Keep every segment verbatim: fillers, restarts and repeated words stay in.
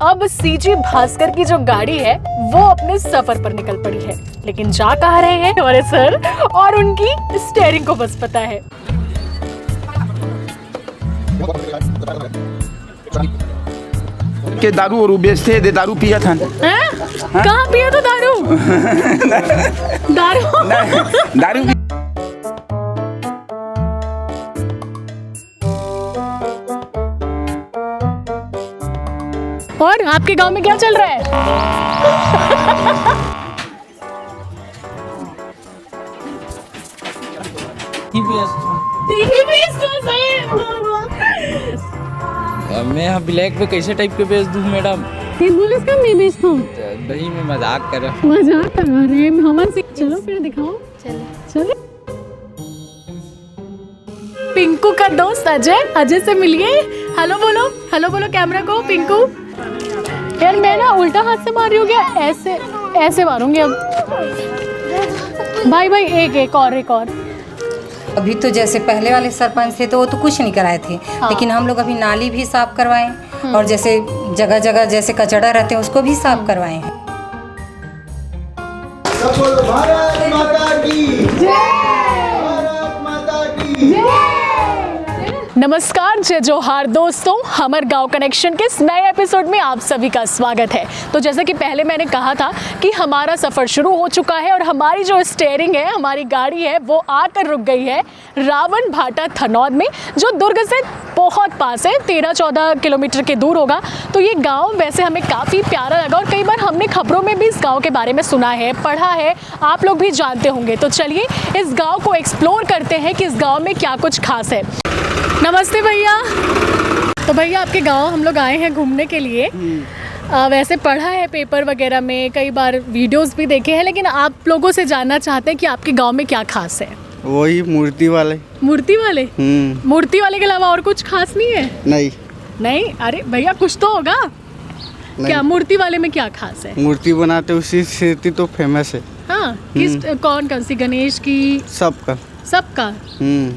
अब सीजी भास्कर की जो गाड़ी है, वो अपने सफर पर निकल पड़ी है। लेकिन जा कहाँ रहे हैं हमारे सर, और उनकी स्टेयरिंग को बस पता है। के दारू और बेचते दे, दारू पिया था। हैं? कहाँ पिया था दारू? दारू। दारू। और आपके गांव में क्या चल रहा है? मैं यहाँ ब्लैक पे कैसे टाइप के बेच दूँ मैडम? ये बोले इसका मैं बेचता हूँ। नहीं, मैं मजाक कर रहा हूँ। मजाक कर रहे हैं, हवन से। चलो फिर दिखाओ। चलो। पिंकू का दोस्त अजय, अजय से मिलिए। हेलो बोलो, हेलो बोलो कैमरा को। पिंकू, यार मैं ना उल्टा हाथ से मार रही हूँ क्या? ऐसे, ऐसे मारूंगी अब। भाई भाई, एक एक और, एक और। अभी तो जैसे पहले वाले सरपंच थे तो वो तो कुछ नहीं कराए थे। लेकिन हम लोग अभी नाली भी साफ करवाए और जैसे जगह जगह जैसे कचड़ा रहते हैं उसको भी साफ करवाए हैं। सब बोलो, भारत माता की जय। भारत माता की जय। नमस्कार, जय जोहार दोस्तों, हमर गांव कनेक्शन के इस नए एपिसोड में आप सभी का स्वागत है। तो जैसा कि पहले मैंने कहा था कि हमारा सफ़र शुरू हो चुका है और हमारी जो स्टेयरिंग है, हमारी गाड़ी है, वो आकर रुक गई है रावण भाटा थनौद में, जो दुर्ग से बहुत पास है, तेरह चौदह किलोमीटर के दूर होगा। तो ये गांव वैसे हमें काफ़ी प्यारा लगा और कई बार हमने खबरों में भी इस गांव के बारे में सुना है, पढ़ा है, आप लोग भी जानते होंगे। तो चलिए, इस गांव को एक्सप्लोर करते हैं कि इस गांव में क्या कुछ खास है। नमस्ते भैया। तो भैया, आपके गांव हम लोग आए हैं घूमने के लिए। आ, वैसे पढ़ा है पेपर वगैरह में, कई बार वीडियोस भी देखे हैं, लेकिन आप लोगों से जानना चाहते हैं कि आपके गांव में क्या खास है। वही मूर्ति वाले। मूर्ति वाले? हम्म। मूर्ति वाले के अलावा और कुछ खास नहीं है? नहीं। नहीं? अरे भैया, कुछ तो होगा। नहीं। क्या मूर्ति वाले में क्या खास है? मूर्ति बनाते उसी सिरती तो फेमस है। हाँ, किस, कौन कौन सी, गणेश की? सबका। सबका? हम्म।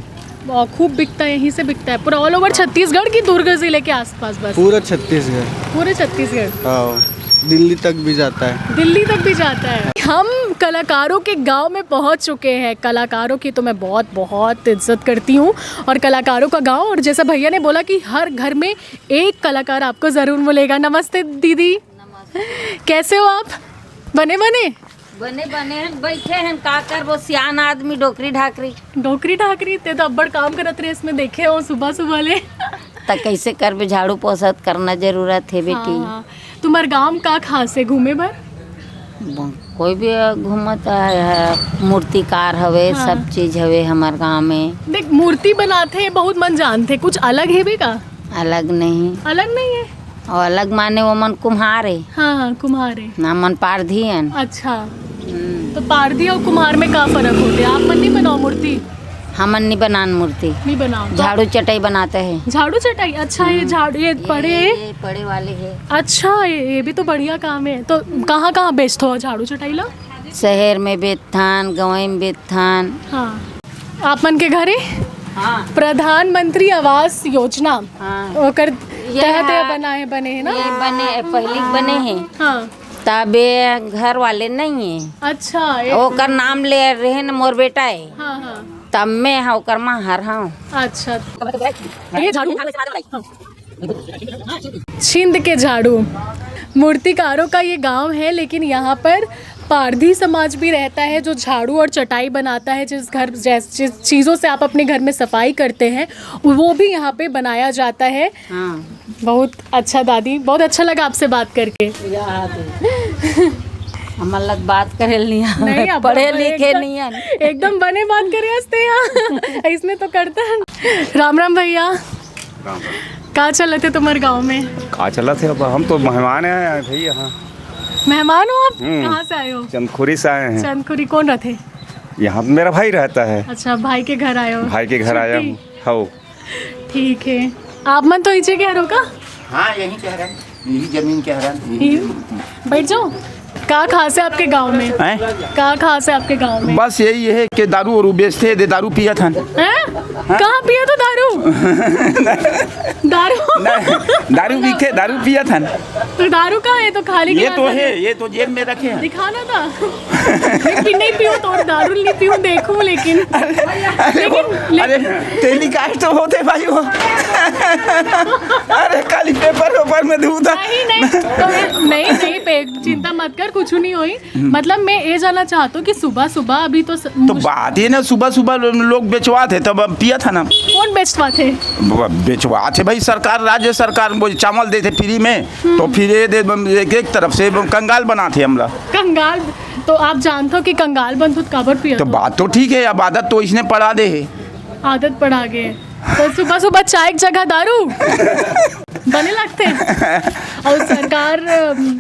और खूब बिकता है, यहीं से बिकता है पूरा, ऑल ओवर छत्तीसगढ़ की, दुर्ग जिले के आसपास बस? पूरा छत्तीसगढ़। पूरे छत्तीसगढ़। हाँ, दिल्ली तक भी जाता है। दिल्ली तक भी जाता है। हम कलाकारों के गांव में पहुंच चुके हैं। कलाकारों की तो मैं बहुत बहुत इज्जत करती हूँ, और कलाकारों का गांव, और जैसा भैया ने बोला कि हर घर में एक कलाकार आपको जरूर मिलेगा। नमस्ते दीदी। कैसे हो आप? बने बने? बने बने हन, बैठे हन, का करबो, सियान आदमी, डोकरी ढाकरी। डोकरी ढाकरी, ते तो अब्बड़ काम करत रहे इसमें, देखे हो सुबह सुबह ले। त कैसे करबे, झाड़ू पोछा त करना जरूरत है बेटी। हाँ, तुम्हार गांव का खास है घूमे बर? ब- कोई भी घूमत है, मूर्तिकार हवे, हाँ। सब चीज हवे हमार गांव में। देख, मूर्ति बनाते हैं, बहुत मन जानते, कुछ अलग है भी का? अलग नहीं। अलग नहीं है। और अलग माने वो मन कुम्हार है। हाँ हाँ, कुम्हार है। ना मन पारधी हन। अच्छा, तो पारधी और कुम्हार में का फर्क होते? आप मन नहीं बनाओ मूर्ति? हमन नहीं बनान मूर्ति। नहीं बनाओ तो झाड़ू चटाई बनाते हैं। झाड़ू चटाई? अच्छा, ये झाड़ू, ये पड़े। ये पड़े वाले है। अच्छा, ये, ये भी तो बढ़िया काम है। तो कहाँ कहाँ बेचते हो झाड़ू चटाई ला? शहर में बेचथन, गाँव में बेचथन। हाँ, आप मन के घरे हाँ। प्रधानमंत्री आवास योजना, हाँ। ओकर ये तहत ये है। बना है, बने है ना? ये बने, पहली बने है। हाँ। तबे घर वाले नहीं है। अच्छा, ये ओकर नाम ले रहे न मोर बेटा है। हाँ हाँ। तब मैं हाँ ओकर माँ हर हाँ। अच्छा, ये झाड़ू। छिंद के झाड़ू। मूर्तिकारों का ये गांव है, लेकिन यहाँ पर पारधी समाज भी रहता है, जो झाड़ू और चटाई बनाता है। जिस घर, जैस जिस चीज़ों से आप अपने घर में सफाई करते हैं, वो भी यहाँ पे बनाया जाता है। हाँ। बहुत अच्छा दादी, बहुत अच्छा लगा आपसे बात करके। हमन लग बात करे नहीं आवे। नहीं, अब पढ़े हम लिखे एकदम, नहीं है। एकदम बने बात करे हंसते हैं। इसने तो करता है। राम राम भैया। राम राम। का चलत है तुम्हारे गांव में? का चलत है, अब हम तो मेहमान आए हैं भाई यहाँ। मेहमान हो आप? हम्म। कहाँ से आए हो? चंदखुरी से आए हैं। चंदखुरी। कौन रहते? यहाँ मेरा भाई रहता है। अच्छा, भाई के घर आए हो? भाई के घर आया छुट्टी? हूँ। हाँ। ठीक है। आप मन तो इचे के हरो का? हाँ, यहीं के हरन, यही जमीन के हरन, यही यही? जमीन। बैठ जाओ। का खास है आपके गांव में? हैं? का खास है आपके गांव में? बस यही है कि दारू और बेचते हैं, दे दारू पियत हन। हैं? कहाँ पिया तो दारू? दारू? नहीं, दारू पीते, दारू पियत हन। तो दारू कहाँ है? तो खाली ये गिलास तो है। है, ये तो जेब में रखे हैं। दिखाना था। लेकिन नहीं पीऊँ तो दारू नहीं पीऊँ, देखूँ लेकिन। अरे वो, लेकिन, लेकिन अरे टेलीकास्ट तो होते भाई वो। अरे खाली पेपर वेपर में धूता। नहीं, नहीं, तो ये, नहीं, नहीं, पे-, चिंता मत कर, कुछ नहीं होई। मतलब मैं ये जानना चाहता हूँ कि सुबह सुबह अभी तो स-, तो मुश- बात ये ना, सुबह सुबह लो-, लोग बेचवात है, तब अब पियत है ना। कौन बेचवात है? ब-, बेचवात है भाई, सरकार, राज्य सरकार वो चावल देते फ्री में, तो फिर ये दे, एक, एक तरफ से कंगाल बनाते हमला। कंगाल, तो आप जानते हो कि कंगाल बनते तो काबर पियत तो हो? बात तो ठीक है, अब आदत तो इसने पड़ा दे है। आदत पड़ा गए, तो सुबह सुबह चाय की जगह दारू। बने लगते हैं। और सरकार, अम,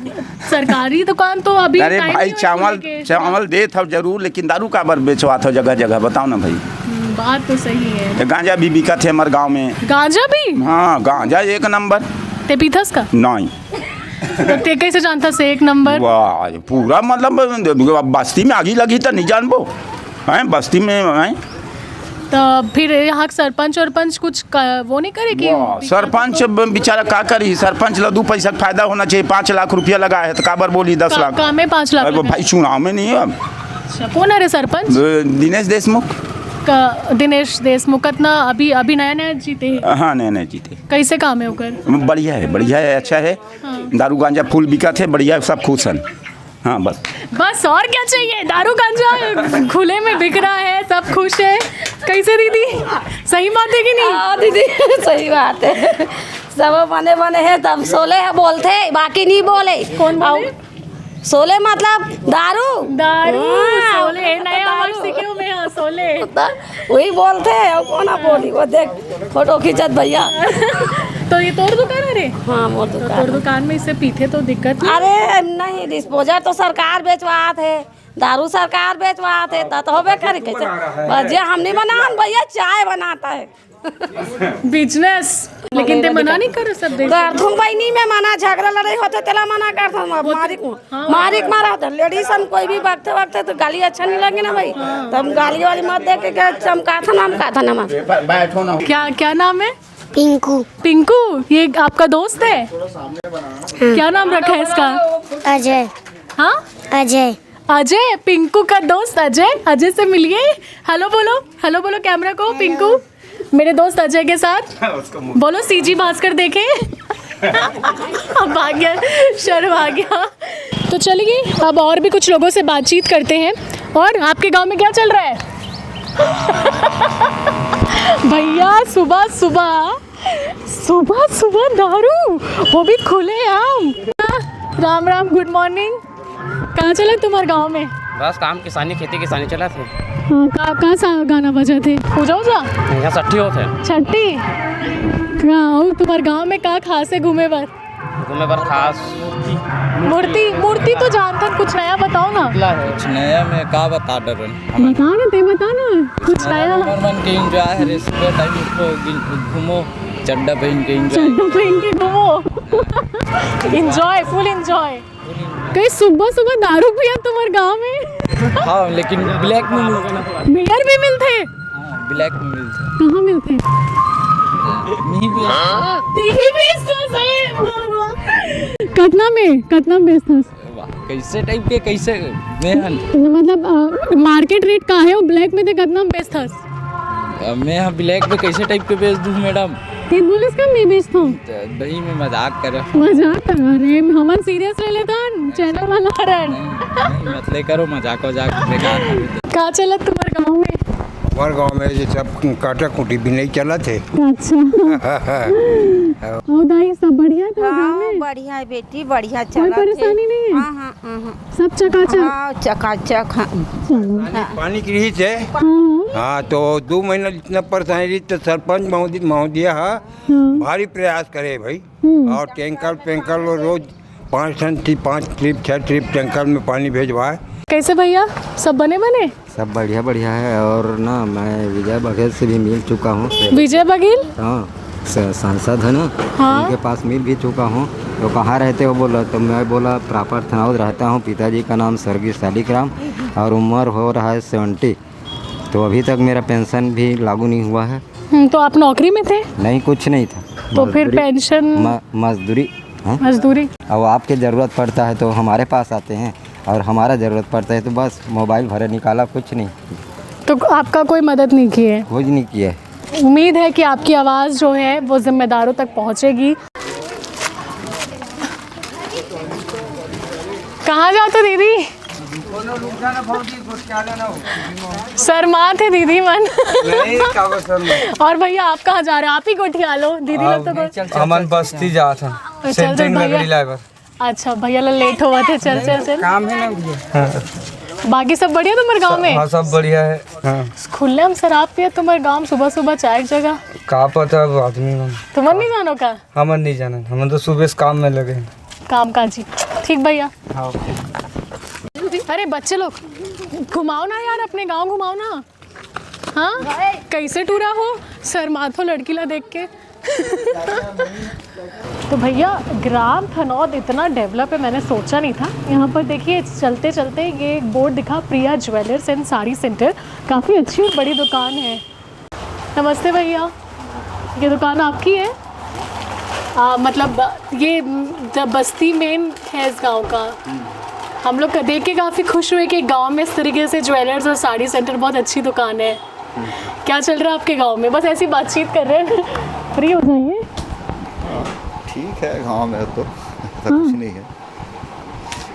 सरकारी दुकान तो अभी अरे time भाई, नहीं होने चावल, के। चावल देत हव जरूर, लेकिन दारू काबर बेचवात हव जगह जगह, बताओ ना भाई। हम्म, बात तो सही है। ये गांजा भी बिकत है हमारे गांव में। गांजा भी? हाँ, गांजा एक नंबर। ते पीथस का? नहीं। तो ते कैसे जानता से एक नंबर? वाह, पूरा मतलब, अब बस्ती में आगी लगी तो नहीं जानबो, हैं, बस्ती में, हैं। तो फिर यहाँ सरपंच वरपंच कुछ क-, वो नहीं करे कि वाह, सरपंच ब-, बेचारा का करी, सरपंच ला दू पैसा के फायदा होना चाहिए, पाँच लाख रुपया लगा है तो काबर बोली दस का-, लाख? काम है पाँच लाख अरे वो लगा। भाई चुनाव में नहीं है। अच्छा, कौन है रे सरपंच? ब-, दिनेश देशमुख। का, दिनेश देशमुख कितना अभी, अभी नया नया जीते हैं। हाँ, नया नया जीते। कैसे काम है ओकर? बढ़िया है, बढ़िया है, अच्छा है। हाँ। दारू गांजा फुल बिकत है, बढ़िया है, सब खुश हैं। हाँ, बस। बस और क्या चाहिए? दारू गांजा खुले में बिक रहा है, सब खुश है। कैसे दीदी, सही बात है कि नहीं? हाँ दीदी, सही बात है। सब बने बने हैं, तब सोले है बोलते, बाकी नहीं बोले। कौन बोले? अब सोले मतलब दारू। दारू, हाँ, सोले, नया दारू। Word सीखे हूँ मैं, हाँ, सोले। वही बोलते हैं, और कौन बोली, वो देख, फोटो खींचत भैया। तो ये तोर दुकान है रे? हाँ, मोर तो दुकान तोर है। दुकान में इसे पीथे तो दिक्कत नहीं? अरे नहीं, डिस्पोजल तो सरकार बेचवात है, दारू सरकार बेचवात है, त तो होबे करे कैसे? बस ये हमने बनान भैया, चाय बनाता है। Business। लेकिन ते मना नहीं करो सब देश। करथूं बहिनी में मना, झगड़ा लड़ाई होथे तेला मना करथूं। अब मारिक, हाँ। मारिक मारा होता, लेडीज हम कोई भी बगते वगते तो गाली अच्छा नहीं लगे ना भाई। हाँ। तो हम गाली वाली मत दे के क्या चमकाथन हम काथन हम। बैठो ना। क्या, क्या नाम है? पिंकू। पिंकू, ये आपका दोस्त है? हाँ। क्या नाम रखा है इसका? अजय। हाँ? अजय। अजय, पिंकू का दोस्त अजय। अजय से मिलिए, हेलो बोलो, हेलो बोलो कैमरा को। पिंकू, मेरे दोस्त अजय के साथ। बोलो, सीजी भास्कर देखे। अब भाग गया, शर्म आ गया। तो चलिए, अब और भी कुछ लोगों से बातचीत करते हैं। और आपके गांव में क्या चल रहा है? भैया, सुबह सुबह, सुबह सुबह दारू, वो भी खुलेआम। राम राम, गुड मॉर्निंग। कहाँ चला तुम्हारे गांव में? बस काम किसानी, खेती किसानी चला थे। हाँ, का, कहाँ सा गाना बजा थे? पूजा उजा? यहाँ छठी होत है। छठी? हाँ, और तुम्हारे गांव में का खास है घूमे बर? घूमे बर खास। मूर्ति, मूर्ति तो जानथन, कुछ नया बताओ ना। कुछ नया में का बता डरन? बता ना, ते बता ना, कुछ नया नया। उमर मन के एंजॉय है रे, सुबह टाइम उठो, घूमो, चड्डा पहन के एंजॉय। चड्डा पहन के घूमो। एंजॉय, फुल एंजॉय। कहीं सुबह सुबह दारू पिया तुम्हारे गांव में? हाँ, लेकिन ब्लैक में मिलता। बियर भी मिलते? हाँ, ब्लैक में मिलता। कहाँ मिलते? नहीं भी। यही भी तो सही है। कितना में, कितना बेचता? वाह, कैसे टाइप के, कैसे? मैं हन मतलब, अ, मार्केट रेट का है वो, ब्लैक में ते कितना में बेचता? अ, मैं यहाँ ब्लैक में कैसे टाइप के बेच दूँ मैडम? ते बोलिस का मैं बेचता हूँ। नहीं, मैं मजाक कर रहा हूँ। मजाक कर रहे हैं, हमन सीरियस ले लेता हन, चैनल वाला हरन। नहीं, नहीं, मत ले करो मजाक वजाक, बेकार है। का चलत तुम्हारे गांव में? हमारे गांव में ये सब काटा कुटी भी नहीं चलत है। अच्छा। और दाई, सब बढ़िया था गांव हाँ, में? बढ़िया है बेटी, बढ़िया कोई चलत है। परेशानी नहीं है? हाँ, हाँ, हाँ, हाँ। सब चकाचक? हाँ, चकाचक, हाँ। चलो। हाँ। पानी की रही थे। हाँ। हाँ, तो दो महीना जितना परेशानी रही तो सरपंच महोदय, महोदय हा हाँ। भारी प्रयास करे भाई। हम्म। और टैंकर पैंकर लो रोज पाँच टन ट्रिप, पाँच ट्रिप, छः ट्रिप टैंकर में पानी भेजवाए। कैसे भैया, सब बने बने? सब बढ़िया बढ़िया है। और ना, मैं विजय बघेल से भी मिल चुका हूँ। विजय बघेल? हाँ। स-, सांसद है ना, हाँ। उनके पास मिल भी चुका हूँ। तो कहाँ रहते हो बोला, तो मैं बोला प्रॉपर थनौद रहता हूँ, पिताजी का नाम स्वर्गीय शालिक राम और उम्र हो रहा है सेवेंटी। तो अभी तक मेरा पेंशन भी लागू नहीं हुआ है। हम्म, तो आप नौकरी में थे? नहीं, कुछ नहीं था। तो फिर मजदूरी, पेंशन? म-, मजदूरी। हाँ? मजदूरी। अब आपके ज़रूरत पड़ता है तो हमारे पास आते हैं, और हमारा ज़रूरत पड़ता है तो बस मोबाइल भरे निकाला, कुछ नहीं। तो आपका कोई मदद नहीं किए? कुछ नहीं किए। उम्मीद है कि आपकी आवाज़ जो है वो जिम्मेदारों तक पहुँचेगी। कहाँ जाओ तो दीदी? शर्मा थे दीदी मन। नहीं, का बस शर्मा। और भैया, आप कहाँ जा रहे हो? आप ही गोठिया लो, दीदी लोग तो गोठ- हमन बस्ती जात हन। चल, चल, सेंटिंग भैया। लकड़ी लाए बर। अच्छा भैया ला लेट होवत हे, चल चल चल। काम है ना भैया। हाँ। बाकी सब बढ़िया तुम्हारे गांव में? हाँ, सब बढ़िया है। हाँ। खुले हम शराब पिए तुम्हारे गांव में सुबह सुबह चाय की जगह। का पता, अब आदमी मन। तुमन नहीं जानो का? हमन नहीं जानन, हमन तो सुबह से काम में लगे हैं। काम काजी। ठीक भैया। हाँ। अरे बच्चे लोग, घुमाओ ना यार, अपने गांव घुमाओ ना। हाँ, कैसे टूरा हो? शर्मात हो लड़की ला देख के। तो भैया, ग्राम थनौद इतना डेवलप है, मैंने सोचा नहीं था। यहाँ पर देखिए, चलते चलते ये एक बोर्ड दिखा, प्रिया ज्वेलर्स एंड साड़ी सेंटर। काफ़ी अच्छी और बड़ी दुकान है। नमस्ते भैया, ये दुकान आपकी है? आ, मतलब, ये द-, बस्ती मेन है इस गांव का। हम लोग का देख के काफ़ी खुश हुए कि गांव में इस तरीके से ज्वेलर्स और साड़ी सेंटर, बहुत अच्छी दुकान है। क्या चल रहा है आपके गांव में? बस ऐसी बातचीत कर रहे हैं। फ्री हो जाइए। ठीक है, गांव में तो ऐसा कुछ नहीं है।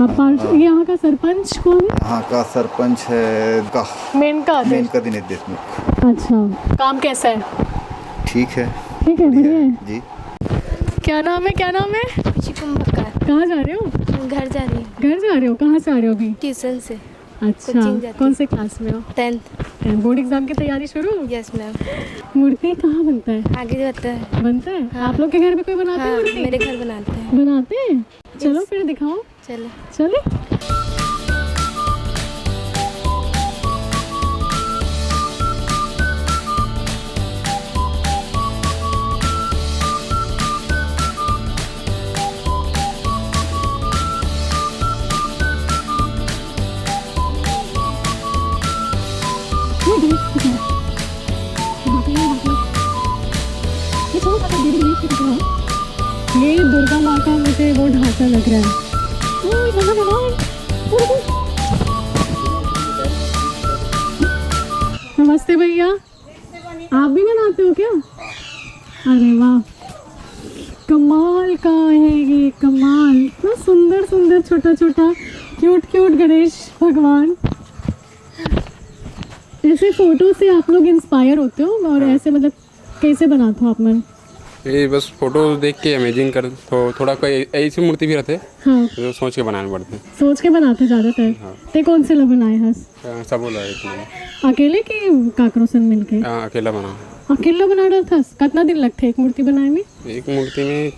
आप पार्षद, यहाँ का सरपंच कौन है? यहाँ का सरपंच है का मेनका दे- मेनका दिनेश देशमुख। अच्छा, काम कैसा है? ठीक है। ठीक है, बढ़िया है। जी। क्या नाम है, क्या नाम है? खुशी कुंभकार। कहाँ जा रहे हो? घर जा रही हूँ। घर जा रहे हो? कहाँ से आ रहे हो अभी? ट्यूशन से। अच्छा, कोचिंग जाती कौन हूँ। से क्लास में हो? टेंथ। टेंथ। बोर्ड एग्जाम की तैयारी शुरू? Yes ma'am. मूर्ति कहाँ बनता है? आगे बनता है। बनता है? हाँ। आप लोग के घर में कोई बनाते हैं हाँ, मूर्ति? मेरे घर बनाते हैं। बनाते हैं? चलो यस। फिर दिखाओ। चलो। चले? ये दुर्गा माँ का मुझे वो ढांचा लग रहा है। ओह, भगवान, भगवान। नमस्ते भैया, आप भी बनाते हो क्या? अरे वाह, कमाल का है ये, कमाल। इतना सुंदर सुंदर, छोटा छोटा, क्यूट क्यूट गणेश भगवान। ऐसे फोटो से आप लोग इंस्पायर होते हो और हाँ। ऐसे मतलब कैसे बनाते हो आप मन? ये बस फोटो देख के अमेजिंग कर, थो, थोड़ा कोई ऐसी मूर्ति भी रहते हाँ। तो सोच के बनाने पड़ते। सोच के बनाते ज़्यादातर। हाँ। ते कौन से ला बनाए हस? हाँ, सब बोला है इसमें। अकेले के काकरो सन मिलके? हाँ, अकेला बना। अकेला बना डालथस? कितना दिन लगथे एक मूर्ति बनाए में? एक मूर्ति में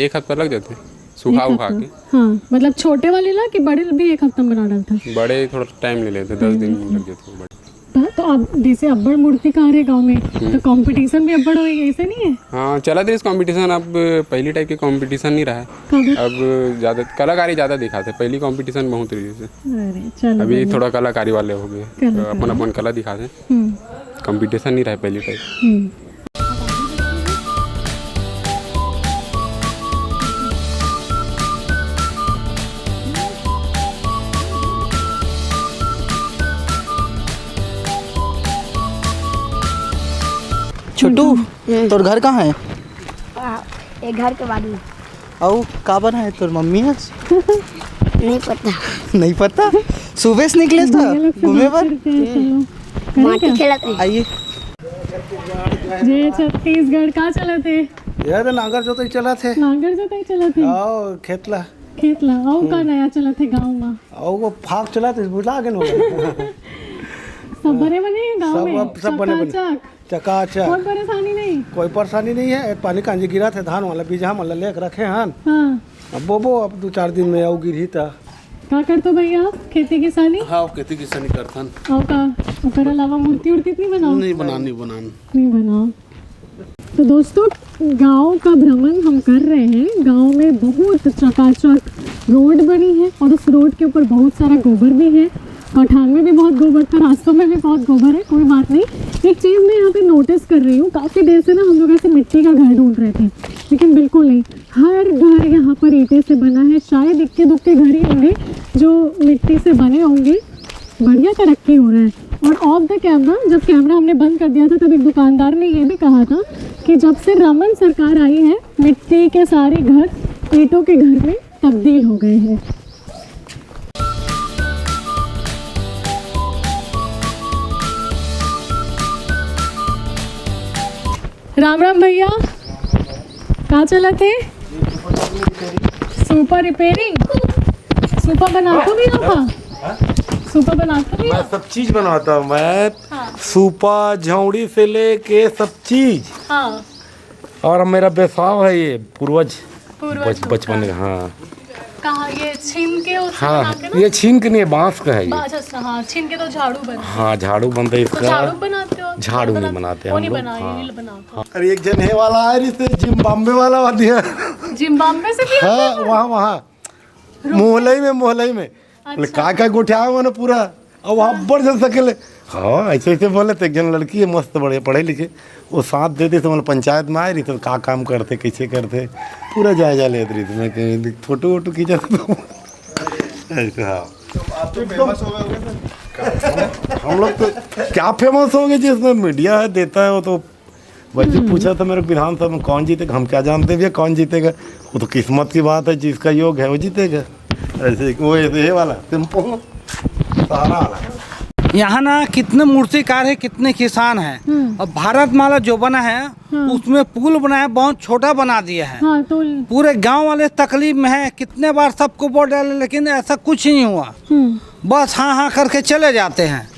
एक हफ्ता लग जाथे, सुखा एक उखा हफ्ता? के। हाँ, मतलब छोटे वाले ला कि बड़े भी एक हफ्ता में बना डालथस? बड़े थोड़ा टाइम ले लेथे, दस दिन लग जाथे बड़े। हाँ, तो अब जैसे अब्बड़ मूर्तिकार है गांव में, हम्म। तो कंपटीशन भी अब्बड़ होएगा, ऐसे नहीं है? हाँ, चलत रहिस कंपटीशन, अब पहली टाइप के कंपटीशन नहीं रहा है। काबर? अब ज्यादा कलाकारी ज्यादा दिखाते, पहली कंपटीशन बहुत रहिस। अरे, चलो अभी बढ़िया। थोड़ा कलाकारी वाले हो गए, कलाकारी। अपन अपन कला दिखाते। हम्म। कंपटीशन नहीं रहा है पहली टाइप। हम्म। छोटू, हम्म। तोर घर कहाँ है? आ, ये घर के बाजू। अउ का बनाए तोर मम्मी आज? नहीं पता। नहीं पता? सुबह से निकले था भैया लोग से घूमे बात बर? करते हैं, चलो। माटी खेलत रही। आइए। जय छत्तीसगढ़, का चलत हे? ये तो नांगर जोतई चलत हे। नांगर जोतई चलत हे? आओ, खेत ला। खेत ला। अउ का हम्म। नया चलत हे गाँव मा? अउ वो फाक चलत हे, बुझा के नो। सब बने बने हे गाँव सब, में? अब सब बने बने। चकाचक। चकाचक। कोई परेशानी नहीं? कोई परेशानी नहीं है। एक पानी कांजी गिरत हे, धान वाला बीजहा मन ला लेके रखे हन। हाँ। अब बोबो, अब दो चार दिन में अउ गिरही त। का करतो भैया आप खेती किसानी? हाँ, खेती किसानी करथन। अउ का, ओकर अलावा मूर्ति उर्ति नहीं बनाओ? नहीं बना, नहीं बना। नहीं बनाओ। तो दोस्तों, गांव का भ्रमण हम कर रहे हैं। गांव में बहुत चकाचक रोड बनी है और उस रोड के ऊपर बहुत सारा गोबर भी है। पठान में भी बहुत गोबर था, रास्तों में भी बहुत गोबर है, कोई बात नहीं। एक चीज़ मैं यहाँ पे नोटिस कर रही हूँ, काफ़ी देर से ना हम लोग ऐसे मिट्टी का घर ढूंढ रहे थे, लेकिन बिल्कुल नहीं। हर घर यहाँ पर ईंटे से बना है। शायद इक्के दुक्के घर ही होंगे जो मिट्टी से बने होंगे। बढ़िया तरक्की हो रहा है। और ऑफ द कैमरा, जब कैमरा हमने बंद कर दिया था, तब एक दुकानदार ने ये भी कहा था कि जब से रमन सरकार आई है, मिट्टी के सारे घर ईंटों के घर में तब्दील हो गए हैं। राम राम भैया, का चलत हे? सूपा रिपेयरिंग। सूपा बनात हो भैया का? सूपा बनात हो भैया? मैं सब चीज बनाता हूँ मैं। हाँ। सूपा, झौड़ी से लेके सब चीज। हाँ। और मेरा बेसाव है ये, पूर्वज। पूर्वज बच-, बचपन का। हाँ। कहाँ ये छीन के उससे हाँ, बना के ना? ये छीन के नहीं है, बांस का है ये। अच्छा, हाँ, छीन के तो झाड़ू बनता है। हाँ, झाड़ू बनता है तो इसका। झाड़ू बनाते हो आप? झाड़ू नहीं बनाते वो हम नहीं लोग, बनाए, हाँ। ये बनाते हो। अरे, एक जन हे वाला आए रहिस, जिम्बाब्वे वाला, वाला दिया। जिम्बाब्वे से भी हाँ, आता है? वहाँ, वहाँ। मोहलई में, मोहलई में। बोले, अच्छा। "का, का गोठियाए हो ना पूरा?" और वहाँ हाँ। बड़ जन सकेले। हाँ, ऐसे, ऐसे बोले तो एक जन लड़की है, मस्त, बढ़िया, पढ़े लिखे, वो साथ दे दे तो, मतलब, पंचायत में आए रहिस, तो का काम करथे, कैसे करथे, पूरा जायजा लेत रहिस। मैं कहीं फोटो वोटो खींचा तो ऐसे, हाँ। तो आप तो फेमस हो गए होगे सर। हम लोग तो क्या फेमस हो गए, जिसमें मीडिया है, देता है, वो तो वैसे हम्म। पूछा था मेरे विधानसभा में कौन जीतेगा, हम क्या जानते भैया कौन जीतेगा, वो तो किस्मत की बात है, जिसका योग है वो जीतेगा। ऐसे वो ये वाला सिंपल सहारा वाला। यहाँ ना कितने मूर्तिकार है, कितने किसान हैं। हम्म। और भारत माला जो बना है, हाँ। उसमें पुल बनाया, बहुत छोटा बना दिया है। हाँ, तो पूरे गांव वाले तकलीफ में है, कितने बार सबको वोट डाले, लेकिन ऐसा कुछ नहीं हुआ। हम्म। बस हाँ हाँ करके चले जाते हैं।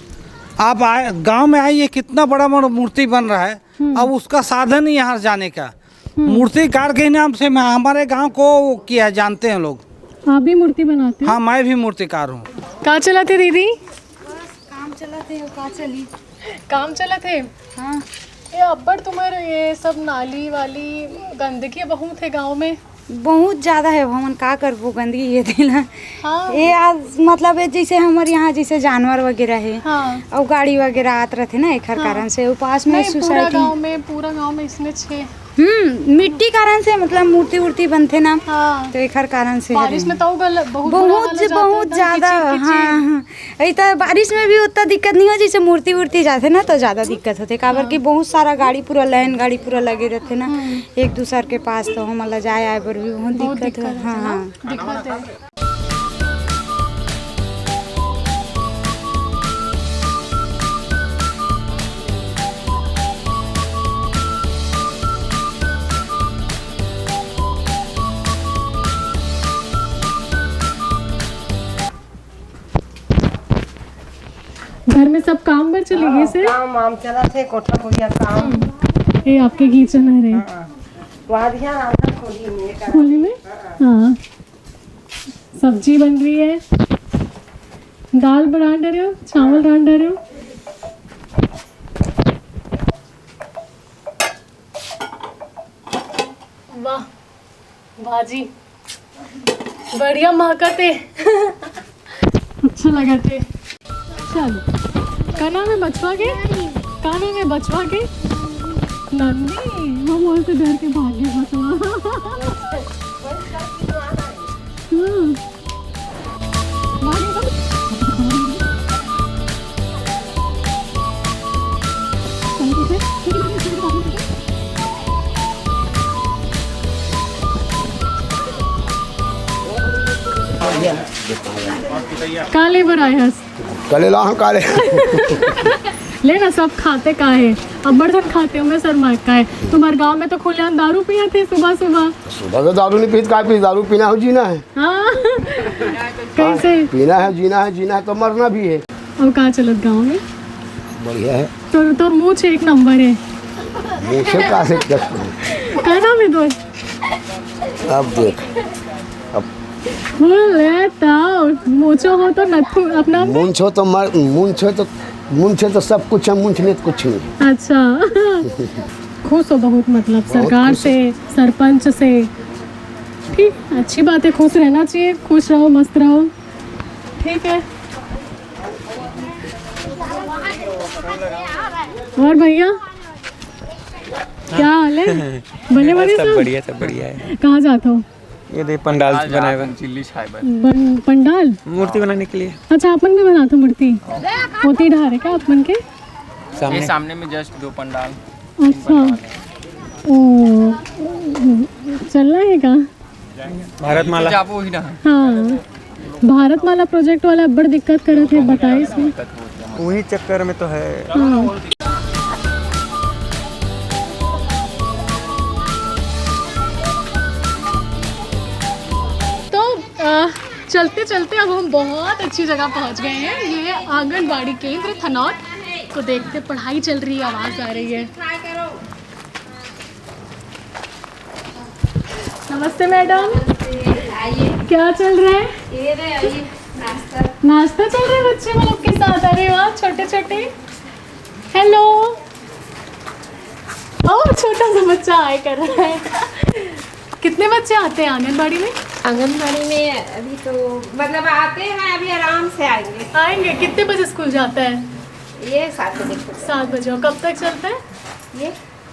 आप आए, गांव में आइए, कितना बड़ा बड़ा मूर्ति बन रहा है। हम्म। अब उसका साधन ही यहाँ जाने का। हम्म। मूर्तिकार के नाम से मैं, हमारे गांव को वो किया, जानते हैं लोग। आप भी मूर्ति बनाते हो? हाँ, मैं भी मूर्तिकार हूँ। का चलत हे दीदी? बस काम चलत हे, का चली? काम चलत हे? हाँ। ये अब्बड़ तुम्हारे ये सब नाली वाली गंदगी बहुत है गांव में। बहुत ज्यादा है, हमन का करबो, गंदगी ये दिन। हाँ। ये आज मतलब ये जैसे हमारे यहाँ जैसे जानवर वगैरह है, हाँ। और गाड़ी वगैरह आत रहते ना, एकर हाँ। कारण से उपास में नहीं, पूरा सोसाइटी गांव में, पूरा गांव में इसने छे। हम्म, मिट्टी कारण से, मतलब, मूर्ति उर्ति बनथे ना, हाँ। तो एकर कारण से बारिश हरे। में तो गल-, बहुत बुरा बहुत हाल हो ज-, जाता है, बहुत एकदम ज्यादा, किचिर, किचिर। हाँ, हाँ। अई त बारिश में भी उतना दिक्कत नहीं हो, जैसे मूर्ति उर्ति जाथे ना, तो ज्यादा दिक्कत होथे, काबर हाँ। कि बहुत सारा गाड़ी, पूरा लाइन गाड़ी पूरा लगे रहथे ना, हम्म। एक दूसर के पास, तो हमन ला जाए आए बर भी बहुत बहुत दिक्कत दिक्कत हो। होथे हाँ, ना? हाँ। दिक्कत है। घर में सब काम बर चले गे हाँ, से? काम वाम चलत हे, कोठा कुरिया काम। हम्म। ये आपके किचन हरे। हाँ। वादिया रांधा खोली में, एक खोली में? हाँ। हाँ। सब्जी बन रही है। दाल बना डरे हो, चावल रांध डरे हो? वाह, भाजी बढ़िया महकत हे। अच्छा लगत हे। चल, का नाम है बचवा के? का नाम है बचवा के? नंदी। वो मोर से डर के भागे बचवा। हम्म। का ले बर आए हस? करेला हम का ले। ले ना, सब खाते का है, अब्बड़ झन खाते होंगे सर, मार का है। तुम्हारे गांव में तो खुलेआम दारू पियत हे सुबह सुबह। सुबह से दारू नहीं पीत, का पी? दारू पीना हो, जीना है। हाँ। कैसे? पीना है, जीना है, जीना है तो मरना भी है। और का चलत गांव में? बढ़िया है। तो, तो मूछ एक नंबर है। मूछ का से कष्ट है। का नाम है तोर? अब देख, अब बोल ले तो, मूछो हो तो नथु अपना। मूछ हो तो मर-, मूछ हो तो, मूछ हो तो सब कुछ है, मूछ नहीं तो कुछ नहीं। अच्छा। खुश हो बहुत, मतलब, बहुत सरकार खुश से, सरपंच से। ठीक, अच्छी बात है, खुश रहना चाहिए। खुश रहो, मस्त रहो। ठीक है। और भैया, क्या हाल है? बने बने सब सब? बढ़िया, सब बढ़िया है। कहाँ जाते हो? ये दे पंडाल बनाए हुए। चिल्ली छाए बर। बन-, पंडाल? मूर्ति बनाने के लिए। अच्छा, आप मन भी बनाते हो मूर्ति? मूर्ति ढारे क्या आप मन के? सामने। ये सामने में just दो पंडाल। अच्छा। ओ, चलना है का? भारत माला। जाबो ही ना। हाँ, भारत माला प्रोजेक्ट वाला बड़ दिक्कत करत हे, बताइस। वही चक्कर में तो है। हाँ। तो, अ, चलते चलते अब हम बहुत अच्छी जगह पहुंच गए हैं। ये है आंगनबाड़ी केंद्र थनौद। तो देखते, पढ़ाई चल रही है, आवाज आ रही है। नमस्ते मैडम। आइए। क्या चल रहा है? ये रहे, आइए, नाश्ता। नाश्ता चल रहा है बच्चे लोग के साथ। अरे वाह, छोटे छोटे। हेलो। ओ, छोटा सा बच्चा हाय कर रहा है। कितने बच्चे आते हैं आंगनबाड़ी में? आंगनबाड़ी में अभी तो, मतलब, आते हैं, अभी आराम से आएंगे। आएंगे। कितने बजे स्कूल जाता है? ये सात बजे खुलता है। सात बजे। और कब तक चलता है? ये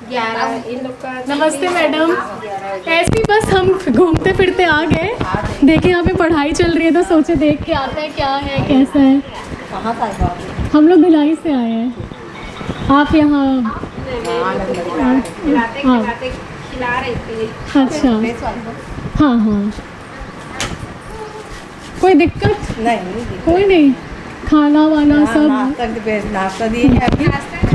ग्यारह, इन लोग का नमस्ते मैडम। ग्यारह बजे। ऐसे ही बस हम घूमते फिरते आ गए। देखिए, यहाँ पे पढ़ाई चल रही है, तो सोचे देख के आते हैं, क्या है, कैसा है। कहाँ से आए हो आप? हम लोग भिलाई से आए हैं। आप यहाँ? खिलाते, हाँ। खिलाते, खिला रही थी। अच्छा। हाँ, हाँ। कोई दिक्कत? नहीं, नहीं दिक्कत। कोई नहीं? खाना वाना हाँ, सब? नाश्ता के पे-, नाश्ता दिए हैं अभी।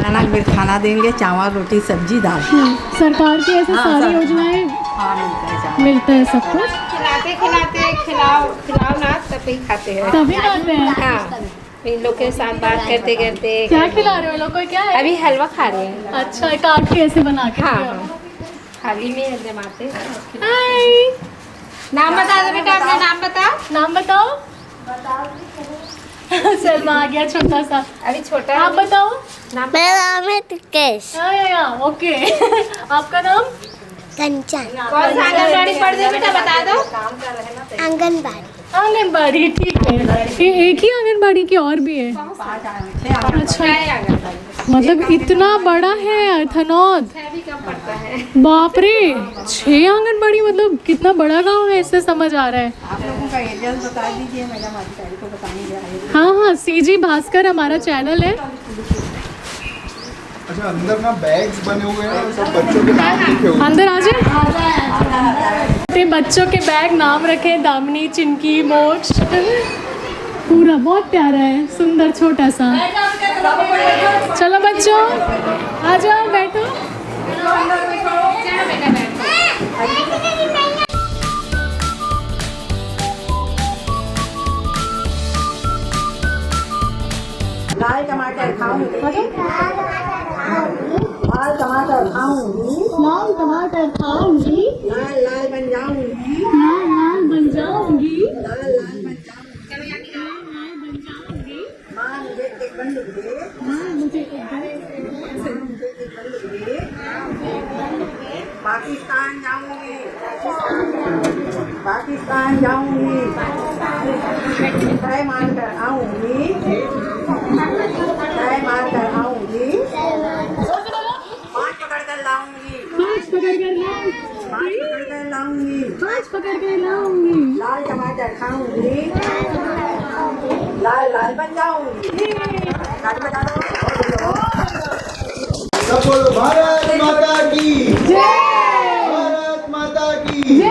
खाना के बाद खाना देंगे, चावल, रोटी, सब्जी, दाल। हम्म, सरकार की ऐसे हाँ, सारी सब। योजनाएं हाँ, मिलता है, चावल। मिलता है सब कुछ? खिलाते, खिलाते, खिलाओ, खिलाओ ना, तभी खाते हैं। तभी खाते हैं? हाँ, इन लोग के साथ बात करते करते। क्या खिला रहे हो लोग को, क्या है? अभी हलवा खा रहे हैं। अच्छा, काट के ऐसे बना के हाँ, दे रहे हो? हाँ। थाली में जमाते हैं। हाय। नाम बता दो बेटा, अपना नाम बताओ। नाम बताओ। सलमा आ गया छोटा सा। अभी छोटा आप है। बताओ। नाम मेरा नाम है तुकेश। हाँ, या, या, ओके। आपका नाम? कंचन। कौन सा आंगनबाड़ी पढ़ रहे बेटा, बता दो। आंगनबाड़ी। आंगनबाड़ी, ठीक है। ये एक ही आंगनबाड़ी की और भी है? अच्छा, मतलब इतना बड़ा है थनौद। बाप रे, छह आंगनबाड़ी, मतलब कितना बड़ा गांव है, इससे समझ आ रहा है। आप लोगों का एरिया बता दीजिए मैडम, अधिकारी को बताएंगे आगे। हाँ, हाँ, सीजी भास्कर हमारा चैनल है। अच्छा, अंदर ना बैग्स बने हुए हैं और सब बच्चों के नाम लिखे हुए हैं। अंदर आ जाए। ते बच्चों के बैग, नाम रखे दामिनी, चिंकी, मोक्ष। पूरा बहुत प्यारा है, सुंदर छोटा सा। चलो बच्चों, आ जाओ, बैठो। लाल टमाटर खाऊंगी। लाल टमाटर खाऊंगी। लाल टमाटर खाऊंगी। लाल लाल बन जाऊंगी। लाल लाल बन जाऊंगी। लाल लाल बन जाऊंगी। लाल लाल बन जाऊंगी। माँ मुझे एक बंद दे। माँ मुझे एक बंद दे। माँ मुझे एक बंद दे। पाकिस्तान जाऊंगी। पाकिस्तान जाऊंगी। तय मार कर आऊंगी। तय मार कर आऊंगी। माछ पकड़ कर लाऊंगी। माछ पकड़ कर लाऊंगी। माछ पकड़ कर लाऊंगी। माछ पकड़ कर लाऊंगी। लाल टमाटर खाऊंगी। लाल लाल बन जाऊंगी। ये। ताली बजा दो। सब बोलो, भारत माता की जय। भारत माता की जय।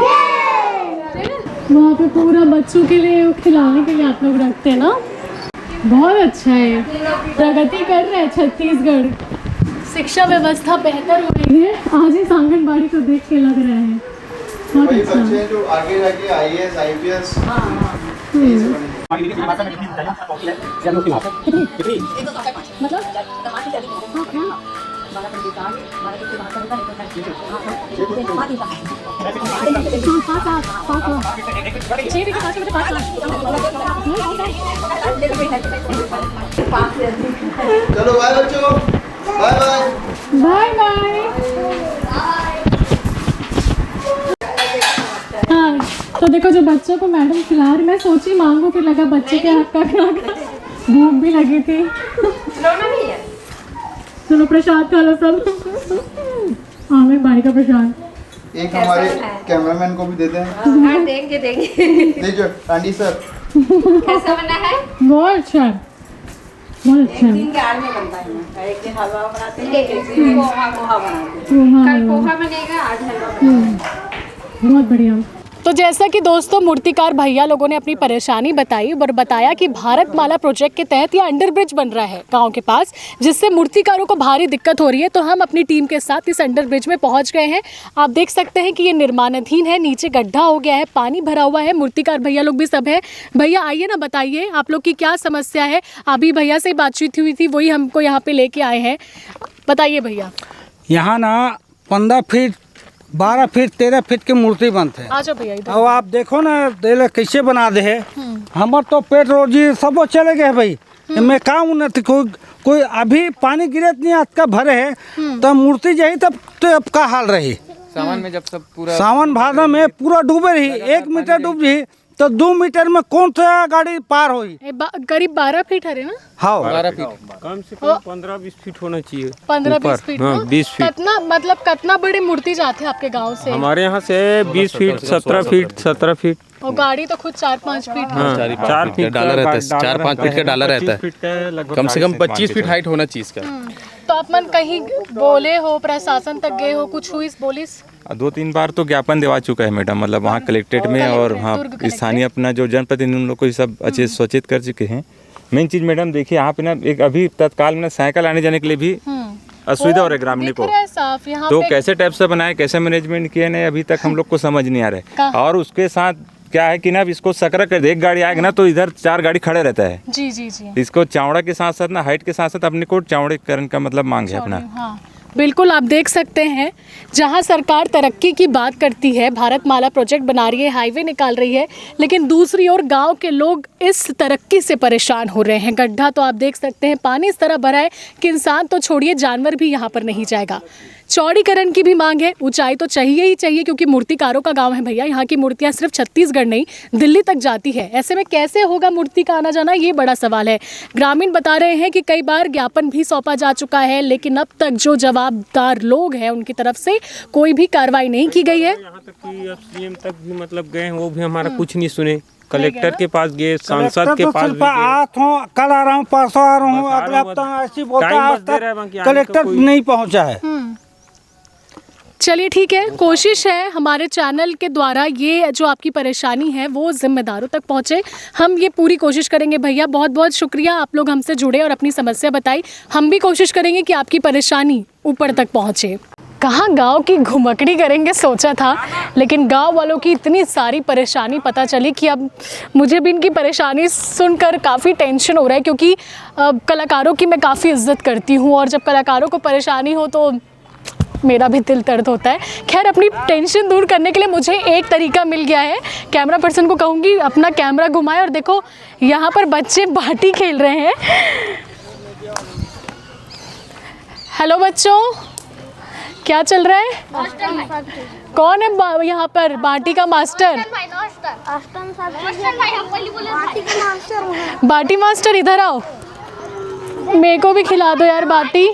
वहाँ पे पूरा बच्चों के लिए, खिलाने के लिए आप लोग रखते हैं ना। बहुत अच्छा है, प्रगति कर रहा है छत्तीसगढ़, शिक्षा व्यवस्था बेहतर हो रही है। आज इस आंगनबाड़ी को देख के लग रहा है बहुत वही अच्छा। बच्चे हैं जो आगे जाके आईएएस, आईपीएस, हाँ, हाँ। हम्म। मतलब? हाँ, हाँ। चलो बाय बच्चों, बाय बाय। बाय बाय। तो देखो, जो बच्चों को मैडम खिला रही, मैं सोची मांगू, फिर लगा बच्चे के हक का खिला। भूख भी लगी थी। रोना नहीं है। चलो, प्रसाद खा लो सब। हाँ, मेरे भाई का प्रसाद। एक हमारे कैमरामैन को भी देते हैं। हाँ, देंगे देंगे। देखो, आंटी सर। कैसा बना है? बहुत अच्छा है, बहुत अच्छा है। दिन के आड़ में बनता है। एक दिन हलवा बनाते हैं, एक दिन पोहा पोहा बनाते हैं। पोहा, कल हलवा। पोहा बनेगा, आज हलवा। हम्म, बहुत बढ़िया। तो जैसा कि दोस्तों, मूर्तिकार भैया लोगों ने अपनी परेशानी बताई और बताया कि भारत माला प्रोजेक्ट के तहत ये अंडरब्रिज बन रहा है गांव के पास, जिससे मूर्तिकारों को भारी दिक्कत हो रही है। तो हम अपनी टीम के साथ इस अंडरब्रिज में पहुंच गए हैं। आप देख सकते हैं कि ये निर्माणाधीन है, नीचे गड्ढा हो गया है, पानी भरा हुआ है। मूर्तिकार भैया लोग भी सब है। भैया, आइए ना, बताइए आप लोग की क्या समस्या है। अभी भैया से बातचीत हुई थी, वही हमको यहाँ पे लेके आए हैं। बताइए भैया। यहाँ ना पंद्रह फीट, बारह फीट, तेरह फीट के मूर्ति बनते हैं। आ जाओ भैया इधर। अब आप देखो ना, देले कैसे बना दे है। हमार तो पेट रोजी सब चले गए भाई। मैं का उन्नति, कोई कोई अभी पानी गिरे नहीं, अतका भरे है। तो मूर्ति जाही तब तो अब का हाल रही? सावन में जब सब पूरा सावन भादव में पूरा डूबे रही, एक मीटर डूब रही तो दो मीटर में कौन सा गाड़ी पार होई? ए, बा, करीब बारह फीट हरे ना? हाँ, बारह फीट। कम से कम पंद्रह बीस फीट होना चाहिए। पंद्रह बीस ऊपर, फीट हाँ, ना? बीस फीट। कितना, मतलब, कितना बड़े मूर्ति जाते हैं आपके गांव से? हमारे यहाँ से बीस फीट, सत्रह फीट, सत्रह फीट। और गाड़ी तो खुद चार पाँच फीट है। हाँ, चार फीट डाला का रहता है, डाला चार पाँच रहता फीट का है, डाला पच्चीस रहता है। फीट का है लगभग। कम से कम पच्चीस फीट हाइट होना चाहिए इसका। तो आप मन कहीं बोले हो, प्रशासन तक गए हो, कुछ हुई बोलिस? दो तीन बार तो ज्ञापन देवा चुका है मैडम, मतलब वहाँ कलेक्ट्रेट में और कलेक्ट्रेट, हाँ, दुर्ग कलेक्ट्रेट। स्थानीय अपना जो जनप्रतिनिधि, उन लोग को ये सब अच्छे से सचेत कर चुके हैं। मेन चीज मैडम, देखिए, यहाँ पे ना एक अभी तत्काल में ना साइकिल आने जाने के लिए भी असुविधा हो रहा है ग्रामीण दिख को। रहा है साफ यहाँ तो पे। कैसे टाइप से बनाए, कैसे मैनेजमेंट किए, नहीं, अभी तक हम लोग को समझ नहीं आ रहा है। कहाँ? और उसके साथ क्या है कि ना, अब इसको सकरा कर दे, एक गाड़ी आएगा ना तो इधर चार गाड़ी खड़े रहता है। जी जी जी। इसको चौड़ा के साथ साथ ना, हाइट के साथ साथ अपने को चौड़ीकरण का मतलब मांग है अपना। हाँ, बिल्कुल, आप देख सकते हैं, जहां सरकार तरक्की की बात करती है, भारत माला प्रोजेक्ट बना रही है, हाईवे निकाल रही है, लेकिन दूसरी ओर गांव के लोग इस तरक्की से परेशान हो रहे हैं। गड्ढा तो आप देख सकते हैं, पानी इस तरह भरा है कि इंसान तो छोड़िए, जानवर भी यहां पर नहीं जाएगा। चौड़ीकरण की भी मांग है, ऊंचाई तो चाहिए ही चाहिए, क्योंकि मूर्तिकारों का गांव है भैया, यहाँ की मूर्तियां सिर्फ छत्तीसगढ़ नहीं, दिल्ली तक जाती है। ऐसे में कैसे होगा मूर्ति का आना जाना, ये बड़ा सवाल है। ग्रामीण बता रहे हैं कि कई बार ज्ञापन भी सौंपा जा चुका है, लेकिन अब तक जो जवाबदार लोग हैं, उनकी तरफ से कोई भी कार्रवाई नहीं की गई है। यहाँ तक कि अब सीएम तक भी मतलब गए हैं, वो भी हमारा कुछ नहीं सुने। कलेक्टर के पास गए, सांसद के तो पास सिर्फ भी गए। आज हूँ, कल आ रहा हूँ, परसों आ रहा हूँ, बस आ अगले रहा हूँ, हफ्ता बस ऐसी बोलता टाइम है, बस आज दे रहे हैं, तक बाकी आने का कलेक्टर कोई नहीं पहुँचा है। चलिए ठीक है, कोशिश है, हमारे चैनल के द्वारा ये जो आपकी परेशानी है वो जिम्मेदारों तक पहुँचे। हम ये पूरी कोशिश करेंगे भैया। बहुत बहुत शुक्रिया, आप लोग हमसे जुड़े और अपनी समस्या बताई। हम भी कोशिश करेंगे कि आपकी परेशानी ऊपर तक पहुँचे। कहाँ गांव की घुमकड़ी करेंगे सोचा था, लेकिन गांव वालों की इतनी सारी परेशानी पता चली कि अब मुझे भी इनकी परेशानी सुनकर काफ़ी टेंशन हो रहा है, क्योंकि अ, कलाकारों की मैं काफ़ी इज्जत करती हूँ और जब कलाकारों को परेशानी हो तो मेरा भी दिल दर्द होता है। खैर, अपनी टेंशन दूर करने के लिए मुझे एक तरीका मिल गया है। कैमरा पर्सन को कहूँगी अपना कैमरा घुमाए और देखो, यहाँ पर बच्चे बाटी खेल रहे हैं। हेलो बच्चों, क्या चल रहा है? कौन है बा-, यहाँ पर बाटी का मास्टर? अष्टम साहब, मास्टर भाई, हम पहले बोले माटी का मास्टर हूँ। बाटी मास्टर, इधर आओ, मेरे को भी खिला दो यार बाटी।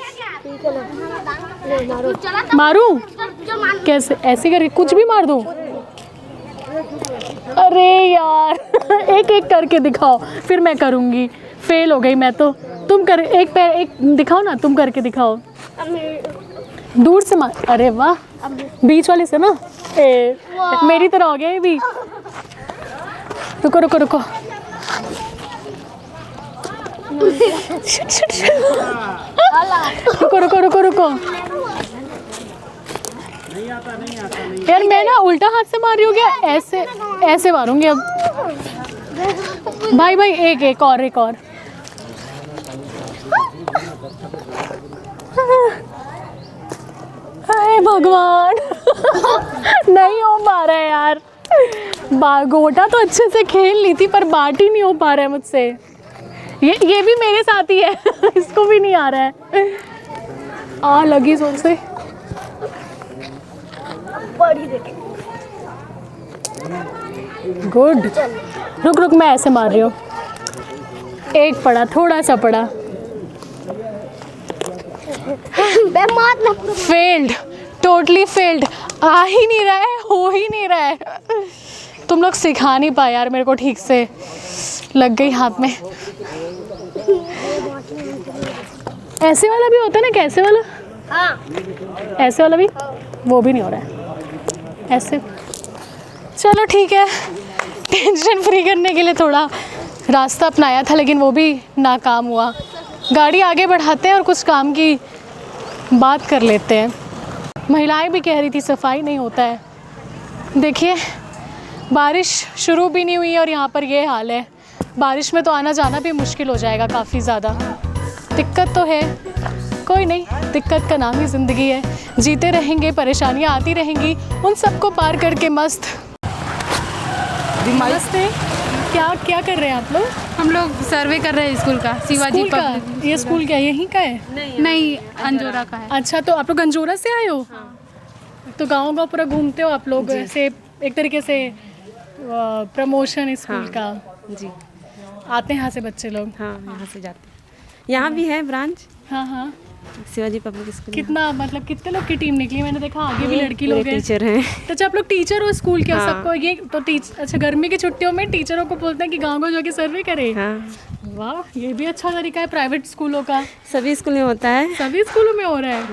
मारू? कैसे, ऐसे करके कुछ भी मार दूं? अरे यार, एक एक करके दिखाओ, फिर मैं करूँगी। फेल हो गई मैं तो। तुम कर, एक पैर, एक दिखाओ ना, तुम करके दिखाओ। दूर से मार। अरे वाह, बीच वाले से ना। ए, मेरी तरह हो गया ये भी। रुको, रुको, रुको। रुको, रुको, रुको, रुको। यार, मैं ना उल्टा हाथ से मार रही हूँ क्या? ऐसे, ऐसे मारूंगी अब। भाई, भाई, एक, एक और, एक और। हे भगवान। नहीं हो पा रहा है यार। बा-, गोटा तो अच्छे से खेल ली थी, पर बाटी नहीं हो पा रहा है मुझसे। ये, ये भी मेरे साथ ही है। इसको भी नहीं आ रहा है। आ लगी जोर से। बड़ी देखे। गुड। रुक रुक, मैं ऐसे मार रही हूँ। एक पड़ा, थोड़ा सा पड़ा। Failed, totally failed. आ ही नहीं रहा है, हो ही नहीं रहा है। तुम लोग सिखा नहीं पाए यार मेरे को ठीक से। लग गई हाथ में। ऐसे वाला भी होता है ना, कैसे वाला? हाँ। ऐसे वाला भी, वो भी नहीं हो रहा है ऐसे। चलो ठीक है, टेंशन फ्री करने के लिए थोड़ा रास्ता अपनाया था, लेकिन वो भी नाकाम हुआ। गाड़ी आगे बढ़ाते हैं और कुछ काम की बात कर लेते हैं। महिलाएं भी कह रही थी सफाई नहीं होता है। देखिए, बारिश शुरू भी नहीं हुई है और यहाँ पर ये हाल है। बारिश में तो आना जाना भी मुश्किल हो जाएगा काफ़ी ज़्यादा। दिक्कत तो है, कोई नहीं, दिक्कत का नाम ही ज़िंदगी है। जीते रहेंगे, परेशानियाँ आती रहेंगी, उन सबको पार करके मस्त। नमस्ते। क्या क्या कर रहे हैं आप लोग? हम लोग सर्वे कर रहे हैं स्कूल का, शिवाजी स्कूल का? पब्लिक ये स्कूल क्या यहीं का है? नहीं, अंजोरा का है। अच्छा, तो आप लोग अंजोरा से आए हो? तो गाँव गाँव पूरा घूमते हो आप लोग? जी। ऐसे एक तरीके से प्रमोशन स्कूल हाँ। का। जी। आते हैं यहाँ से बच्चे लोग? हाँ, यहाँ से जाते हैं। यहाँ भी है ब्रांच। हाँ हाँ। Shivaji public school. कितना, मतलब कितने लोग की टीम निकली? मैंने देखा आगे भी ये लड़की लोग हैं। टीचर हैं। तो अच्छा, आप लोग टीचर हो स्कूल के? हाँ। सबको ये तो टीच अच्छा, गर्मी की छुट्टियों में टीचरों को बोलते हैं कि गाँव गाँव जाके सर्वे करें। हाँ। वाह, ये भी अच्छा तरीका है प्राइवेट स्कूलों का। सभी स्कूल में होता है। सभी स्कूलों में हो रहा है।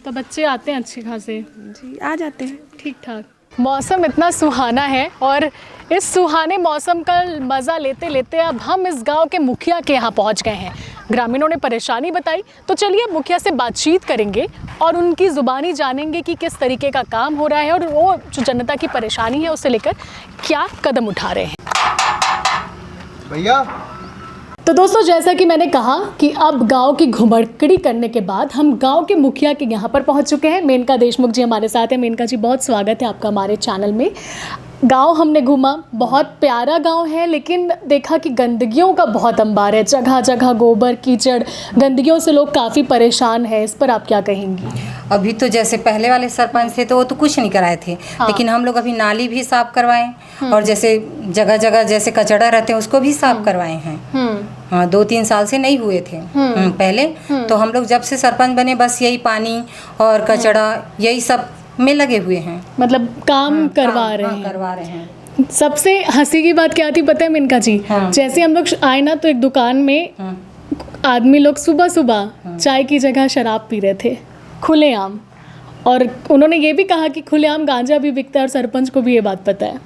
तो बच्चे आते हैं अच्छे खासे? जी, आ जाते हैं। ठीक ठाक। मौसम इतना सुहाना है और इस सुहाने मौसम का मज़ा लेते लेते अब हम इस गांव के मुखिया के यहाँ पहुँच गए हैं। ग्रामीणों ने परेशानी बताई, तो चलिए मुखिया से बातचीत करेंगे और उनकी ज़ुबानी जानेंगे कि किस तरीके का काम हो रहा है और वो जो जनता की परेशानी है उसे लेकर क्या कदम उठा रहे हैं। भैया। तो दोस्तों, जैसा कि मैंने कहा कि अब गांव की घुमड़कड़ी करने के बाद हम गांव के मुखिया के यहाँ पर पहुँच चुके हैं। मेनका देशमुख जी हमारे साथ हैं। मेनका जी, बहुत स्वागत है आपका हमारे चैनल में। गांव हमने घूमा, बहुत प्यारा गांव है, लेकिन देखा कि गंदगियों का बहुत अंबार है। जगह जगह गोबर, कीचड़, गंदगियों से लोग काफ़ी परेशान हैं। इस पर आप क्या कहेंगी? अभी तो जैसे पहले वाले सरपंच थे तो वो तो कुछ नहीं कराए थे, हाँ। लेकिन हम लोग अभी नाली भी साफ करवाए, हम्म। और जैसे जगह जगह जैसे कचड़ा रहते हैं उसको भी साफ हम्म। करवाए हैं। हम्म। हाँ, दो तीन साल से नहीं हुए थे। हम्म। हम्म, पहले हम्म। तो हम लोग जब से सरपंच बने बस यही पानी और कचड़ा, हम्म। यही सब में लगे हुए हैं। मतलब काम हाँ, करवा काम, रहे हाँ, हैं। करवा रहे हैं। सबसे हंसी की बात क्या थी पता है मेनका जी? हाँ। जैसे हम लोग आए ना तो एक दुकान में हाँ। आदमी लोग सुबह सुबह हाँ। चाय की जगह शराब पी रहे थे खुलेआम। और उन्होंने ये भी कहा कि खुलेआम गांजा भी बिकता है और सरपंच को भी ये बात पता है।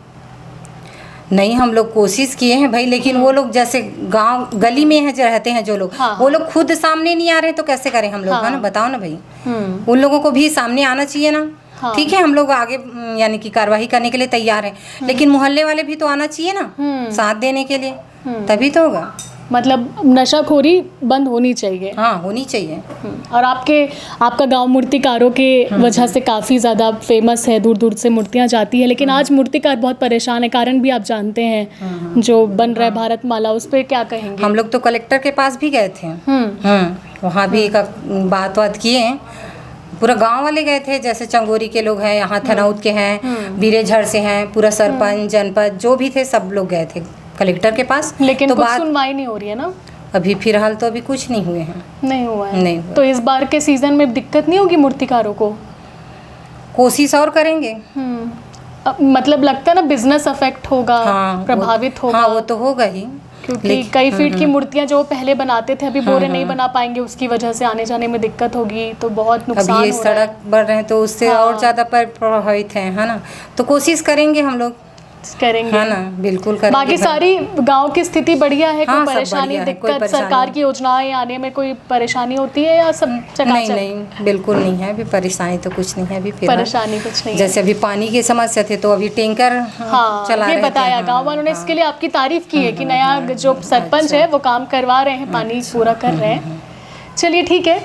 नहीं, हम लोग कोशिश किए हैं भाई, लेकिन हम्म। वो लोग जैसे गांव गली में है जो रहते हैं जो लोग, हाँ, वो हाँ। लोग खुद सामने नहीं आ रहे तो कैसे करें हम लोग, हाँ। है ना? बताओ ना भाई। हम्म। उन लोगों को भी सामने आना चाहिए ना। हाँ। ठीक है, हम लोग आगे, उम, यानी कि कार्रवाई करने के लिए तैयार हैं, हम्म। लेकिन मोहल्ले वाले भी तो आना चाहिए ना, हम्म। साथ देने के लिए, हम्म। तभी तो होगा। मतलब नशाखोरी बंद होनी चाहिए। हाँ, होनी चाहिए। हम्म। और आपके, आपका गांव मूर्तिकारों के हम्म। वजह से काफ़ी ज़्यादा फेमस है, दूर दूर से मूर्तियाँ जाती है, लेकिन हम्म। आज मूर्तिकार बहुत परेशान है, कारण भी आप जानते हैं, हम्म। जो बन रहा है हाँ। भारत माला, उस पर क्या कहेंगे? हम लोग तो कलेक्टर के पास भी गए थे। हम्म। हम्म, वहाँ भी हम्म। एक बात बात किए हैं। पूरा गांव वाले गए थे, जैसे चंगोरी के लोग हैं, यहाँ हम्म। थनौद के हैं, हम्म। बीरेझर से हैं, पूरा सरपंच, हम्म। जनपद, जो भी थे, सब लोग गए थे कलेक्टर के पास। लेकिन तो कुछ बात सुनवाई नहीं हो रही है ना? अभी फिलहाल तो अभी कुछ नहीं हुए हैं। नहीं हुआ है। नहीं हुआ। तो इस बार के सीजन में दिक्कत नहीं होगी मूर्तिकारों को? कोशिश और करेंगे। हम्म। अ, मतलब लगता है ना, बिजनेस अफेक्ट होगा, हाँ, वो, प्रभावित होगा। हाँ, वो तो होगा ही। क्योंकि लेकिन कई फीट की हम्म, हम्म। मूर्तियां जो पहले बनाते थे, अभी हाँ, बोरे नहीं हाँ। बना पाएंगे, उसकी वजह से आने जाने में दिक्कत होगी, तो बहुत अब नुकसान ये हो रहा है। सड़क बन रहे हैं तो उससे हाँ। और ज़्यादा पर प्रभावित है, है ना? तो कोशिश करेंगे हम लोग। करेंगे। है ना, बिल्कुल करेंगे बाकी भाई। सारी गांव की स्थिति बढ़िया है, कोई हाँ, सब परेशानी, बढ़िया है, कोई दिक्कत, परेशानी सरकार नहीं। की योजनाएं आने में कोई परेशानी होती है या सब चकाचक? नहीं, नहीं, बिल्कुल नहीं है, अभी परेशानी तो कुछ नहीं है अभी फिलहाल। परेशानी कुछ नहीं है। जैसे अभी पानी की समस्या थी तो अभी टैंकर, हाँ, हाँ, चला ये रहे थे, बताया हाँ, गांव वालों ने, हाँ। इसके लिए आपकी तारीफ की है हम्म, कि हम्म, नया हम्म, जो हम्म, सरपंच अच्छा। है वो काम करवा रहे हैं, पानी अच्छा, पूरा कर हम्म, रहे हैं। हम्म, हम्म। चलिए ठीक है,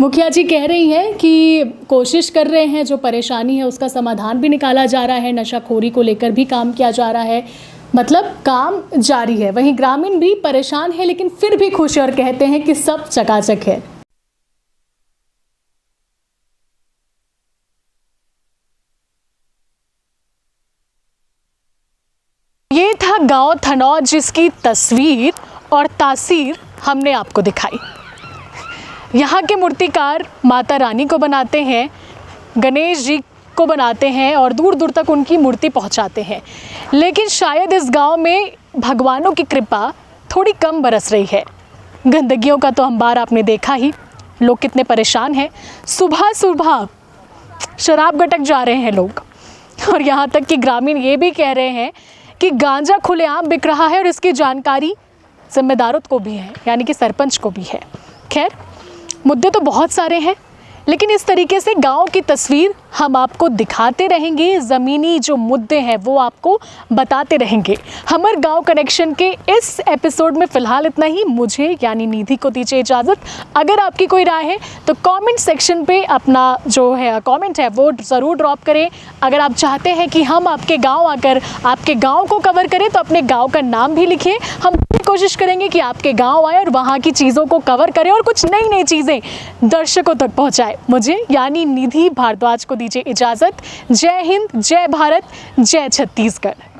मुखिया जी कह रही हैं कि कोशिश कर रहे हैं, जो परेशानी है उसका समाधान भी निकाला जा रहा है, नशाखोरी को लेकर भी काम किया जा रहा है, मतलब काम जारी है। वहीं ग्रामीण भी परेशान है लेकिन फिर भी खुश है और कहते हैं कि सब चकाचक है। गांव थनौज, जिसकी तस्वीर और तासीर हमने आपको दिखाई। यहाँ के मूर्तिकार माता रानी को बनाते हैं, गणेश जी को बनाते हैं और दूर दूर तक उनकी मूर्ति पहुँचाते हैं। लेकिन शायद इस गांव में भगवानों की कृपा थोड़ी कम बरस रही है। गंदगियों का तो अंबार आपने देखा ही, लोग कितने परेशान हैं। सुबह सुबह शराब गटक जा रहे हैं लोग, और यहाँ तक कि ग्रामीण ये भी कह रहे हैं कि गांजा खुलेआम बिक रहा है और इसकी जानकारी जिम्मेदारों को भी है, यानी कि सरपंच को भी है। खैर, मुद्दे तो बहुत सारे हैं, लेकिन इस तरीके से गांव की तस्वीर हम आपको दिखाते रहेंगे, ज़मीनी जो मुद्दे हैं वो आपको बताते रहेंगे। हमर गांव कनेक्शन के इस एपिसोड में फ़िलहाल इतना ही। मुझे यानी निधि को दीजिए इजाज़त। अगर आपकी कोई राय है तो कमेंट सेक्शन पे अपना जो है कमेंट है वो ज़रूर ड्रॉप करें। अगर आप चाहते हैं कि हम आपके गांव आकर आपके गांव को कवर करें तो अपने गांव का नाम भी लिखें। हम पूरी कोशिश करेंगे कि आपके गांव आए और वहाँ की चीज़ों को कवर करें और कुछ नई नई चीज़ें दर्शकों तक पहुँचाए। मुझे यानी निधि भारद्वाज को दीजिए इजाज़त। जय हिंद, जय भारत, जय छत्तीसगढ़।